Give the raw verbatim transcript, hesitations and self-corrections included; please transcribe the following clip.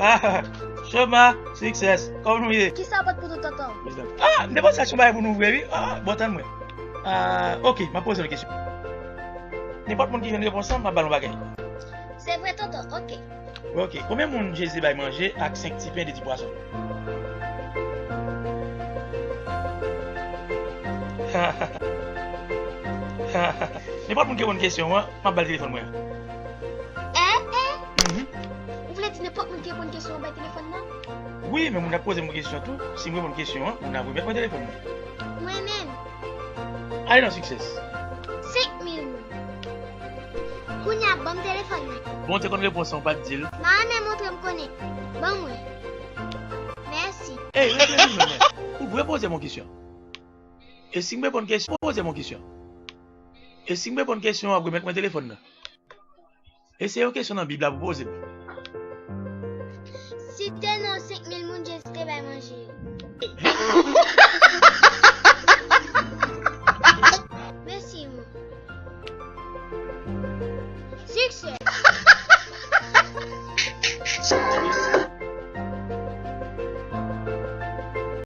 Ah, Choma, Success, kòman nou ye? Kisa w pot pou nou, tonton? Ah, m te panse a Choma pou nou vre, wi. Ah, bon, tann mwen. Ah, ok, m ap poze yon kesyon. Nenpòt moun ki jwenn repons lan, m ap ba l yon bagay. Se vre, tonton, ok. Ok, konbyen moun Jezi bay manje ak senk ti pen, de ti pwason? Nenpòt moun ki reponn kesyon an, m ap ba l telefòn mwen an. Eh, eh. Mhm. Ou vle di nenpòt moun ki reponn kesyon an bay telefòn nan? Wi, men moun k ap poze m kesyon tou, si m reponn kesyon an, moun nan remèt mwen telefòn mwen. Mwen menm. Ale non, Success. Senk mil moun. Kounye a, ban m telefòn nan. Bon, te konn repons an, ou pa t di l. M a renmen montre m konnen. Ban mwen. Mèsi. Ey, rete vin non, men. Ou dwe poze m yon kesyon. E si m reponn kesyon, poze m yon kesyon. E si m reponn kesyon, w ap remèt mwen telefòn nan. E se yon kesyon nan Bib la pou poze m. Site non senk mil moun Jezi te bay manje yo.